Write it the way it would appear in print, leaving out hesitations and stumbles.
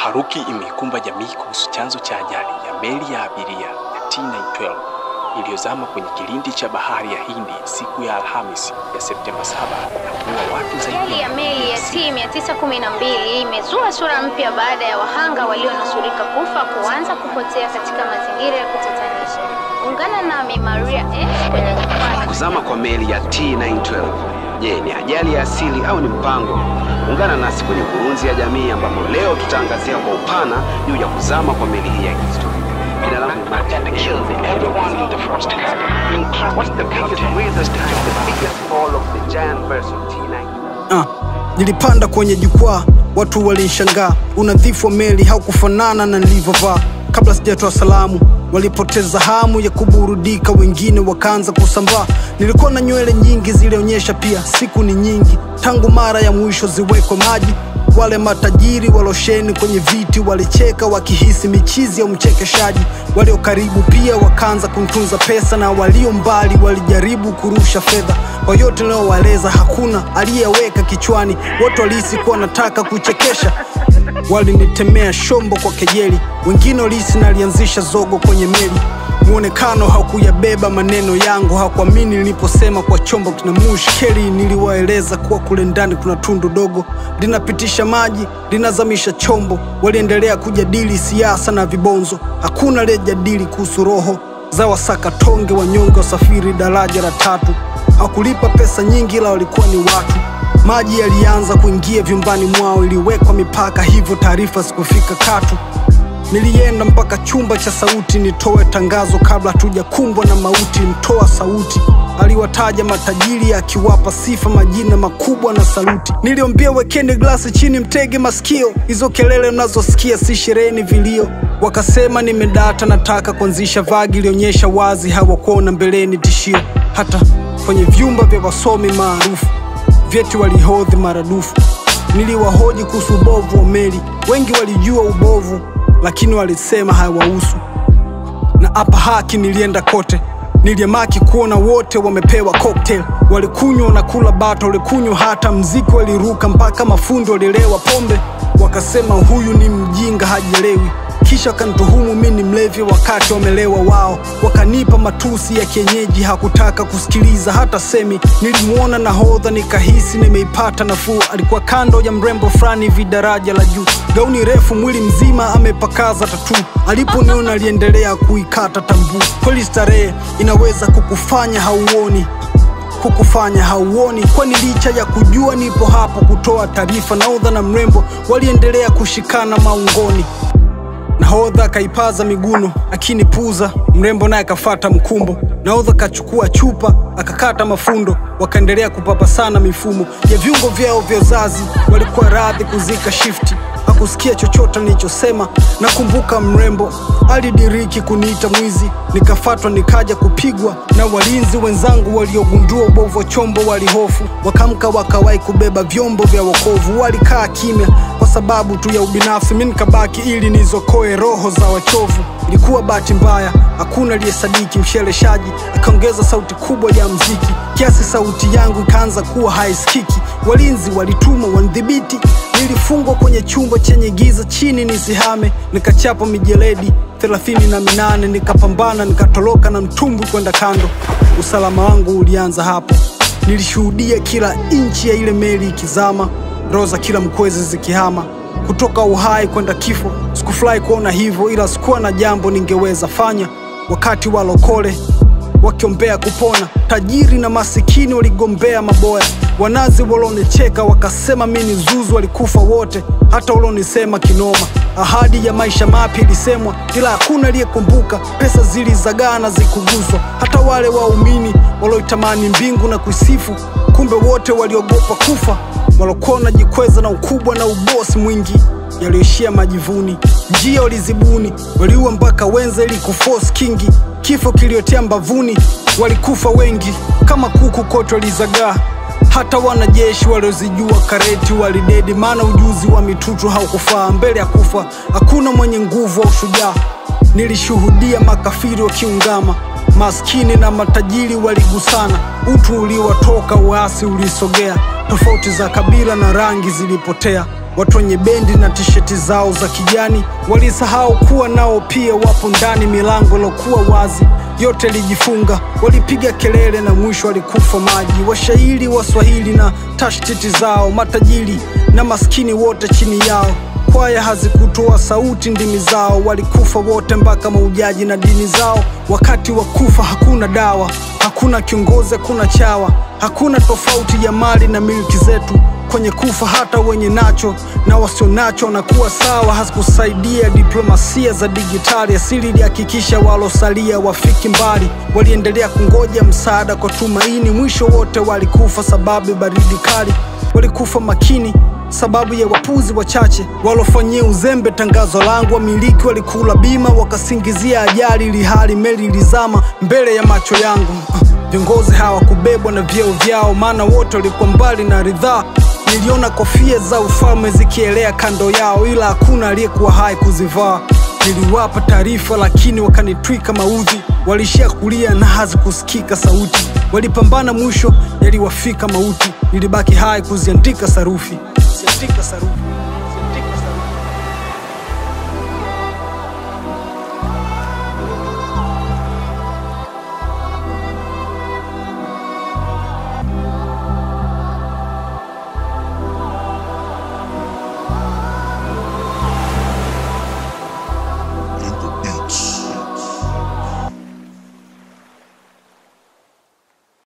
Taharuki imeikumba jamii kuhusu chanzo cha ajali ya meli ya abiria ya T912 iliyozama kwenye kilindi cha bahari ya Hindi siku ya Alhamisi ya Septemba 7 na kuua watu zaidi. Ajali ya meli ya T912 imezua sura mpya baada ya wahanga walionusurika kufa kuanza kupotea katika mazingira ya kutatanisha. Ungana nami Maria S kwenye jukwaa. Kuzama kwa meli ya T912. Je, ni ajali ya asili au ni mpango? Ungana nasi kwenye Kurunzi ya Jamii ambapo leo tutaangazia kwa upana juu ya kuzama kwa meli hii ya kihistoria. Jina langu Martin. Everyone in the first cabin. What's the biggest reason behind the biggest fall of the giant vessel T9? Nilipanda kwenye jukwaa, watu walinishangaa. Unadhifu wa meli haukufanana na nilivyovaa. Kabla sijatoa salamu, walipoteza hamu ya kuburudika, wengine wakaanza kusambaa. Nilikuwa na nywele nyingi zilionyesha pia siku ni nyingi tangu mara ya mwisho ziwekwe maji. Wale matajiri walosheni kwenye viti walicheka wakihisi michizi ya mchekeshaji. Walio karibu pia wakaanza kumtunza pesa, na walio mbali walijaribu kurusha fedha. Kwa yote niliowaeleza hakuna aliyeweka kichwani, wote walihisi kuwa nataka kuchekesha. Walinitemea shombo kwa kejeli, wengine walihisi nalianzisha zogo kwenye meli. Muonekano haukuyabeba maneno yangu, hakuamini niliposema kwa chombo kina mushkeli. Niliwaeleza kuwa kule ndani kuna tundu dogo linapitisha maji, linazamisha chombo. Waliendelea kujadili siasa na vibonzo, hakuna aliyejadili kuhusu roho za wasakatonge, wanyonge, wasafiri daraja la tatu. Hawakulipa pesa nyingi, ila walikuwa ni watu. Maji yalianza kuingia vyumbani mwao, iliwekwa mipaka, hivyo taarifa zikufika katu. Nilienda mpaka chumba cha sauti nitoe tangazo kabla hatujakumbwa na mauti. Mtoa sauti aliwataja matajiri akiwapa sifa, majina makubwa na saluti. Niliambia wekeni glasi chini, mtege masikio, hizo kelele mnazosikia si sherehe, ni vilio. Wakasema nimedata, nataka kuanzisha vagi, ilionyesha wazi hawakuona mbeleni tishio. Hata kwenye vyumba vya wasomi maarufu vyeti walihodhi maradufu. Niliwahoji kuhusu ubovu wa meli, wengi walijua ubovu lakini walisema hayawahusu. Na hapa haki nilienda kote, niliamaki kuona wote wamepewa cocktail. Walikunywa na kula bato, walikunywa hata mziki waliruka, mpaka mafundi walilewa pombe. Wakasema huyu ni mjinga hajielewi, kisha wakanituhumu mimi ni mlevi wakati wamelewa wao. Wakanipa matusi ya kienyeji, hakutaka kusikiliza hata semi. Nilimuona nahodha nikahisi nimeipata nafuu. Alikuwa kando ya mrembo fulani hivi daraja la juu, gauni refu, mwili mzima amepakaza tatu. Aliponiona aliendelea kuikata tambu. Kweli starehe inaweza kukufanya hauoni, kukufanya hauoni. Kwani licha ya kujua nipo hapo kutoa taarifa, nahodha na mrembo waliendelea kushikana maungoni. Nahodha akaipaza miguno akinipuza, mrembo naye akafata mkumbo. Nahodha kachukua chupa akakata mafundo, wakaendelea kupapasana mifumo ya viungo vyao vya uzazi. Walikuwa radhi kuzika shifti, hakusikia chochote nilichosema. Nakumbuka mrembo alidiriki kuniita mwizi, nikafatwa nikaja kupigwa na walinzi wenzangu. Waliogundua ubovu wa chombo walihofu, wakamka wakawahi kubeba vyombo vya wokovu. Walikaa kimya kwa sababu tu ya ubinafsi, mimi nikabaki ili nizokoe roho za wachovu. Ilikuwa bahati mbaya, hakuna aliyesadiki. Msheleshaji akaongeza sauti kubwa ya mziki kiasi sauti yangu ikaanza kuwa haisikiki. Walinzi walitumwa wanidhibiti. Nilifungwa kwenye chumba chenye giza chini nisihame, nikachapa mijeledi 38, nikapambana, nikatoroka na mtumbwi kwenda kando. Usalama wangu ulianza hapo. Nilishuhudia kila inchi ya ile meli ikizama, roho za kila mkwezi zikihama kutoka uhai kwenda kifo. Sikufurahi kuona hivyo, ila sikuwa na jambo ningeweza fanya. Wakati walokole wakiombea kupona, tajiri na masikini waligombea maboya. Wanazi walonicheka wakasema mimi ni zuzu, walikufa wote, hata walionisema kinoma. Ahadi ya maisha mapya ilisemwa, ila hakuna aliyekumbuka. Pesa zilizagana zikuguswa, hata wale waumini walioitamani mbingu na kuisifu, kumbe wote waliogopa kufa. Walikuwa wanajikweza na ukubwa na ubosi mwingi, yaliyoishia majivuni. Njia walizibuni, waliua mpaka wenza ili kuforce kingi. Kifo kiliotea mbavuni, walikufa wengi kama kuku kote walizagaa. Hata wanajeshi waliozijua kareti walidedi, maana ujuzi wa mitutu haukufaa. Mbele ya kufa hakuna mwenye nguvu au shujaa. Nilishuhudia makafiri wakiungama, maskini na matajiri waligusana. Utu uliwatoka, uasi ulisogea, tofauti za kabila na rangi zilipotea. Watu wenye bendi na tisheti zao za kijani walisahau kuwa nao pia wapo ndani. Milango ilokuwa wazi yote ilijifunga, walipiga kelele na mwisho walikufa maji. Washairi Waswahili na tashtiti zao, matajiri na maskini wote chini yao. Kwaya hazikutoa sauti ndimi zao, walikufa wote mpaka maujaji na dini zao. Wakati wa kufa hakuna dawa, hakuna kiongozi, hakuna chawa, hakuna tofauti ya mali na milki zetu. Kwenye kufa hata wenye nacho na wasio nacho wanakuwa sawa. Hazikusaidia diplomasia za digitali, asili ilihakikisha walosalia wafiki mbali. Waliendelea kungoja msaada kwa tumaini, mwisho wote walikufa sababu baridi kali. Walikufa makini sababu ya wapuzi wachache walofanyia uzembe tangazo langu. Wamiliki walikula bima wakasingizia ajali, ilihali meli ilizama mbele ya macho yangu. Viongozi hawakubebwa na vyeo vyao, maana wote walikuwa mbali na ridhaa. Niliona kofia za ufalme zikielea kando yao, ila hakuna aliyekuwa hai kuzivaa. Niliwapa taarifa lakini wakanitwika maudhi, walishia kulia na hazikusikika sauti. Walipambana mwisho yaliwafika mauti, nilibaki hai kuziandika sarufi. Kuziandika sarufi.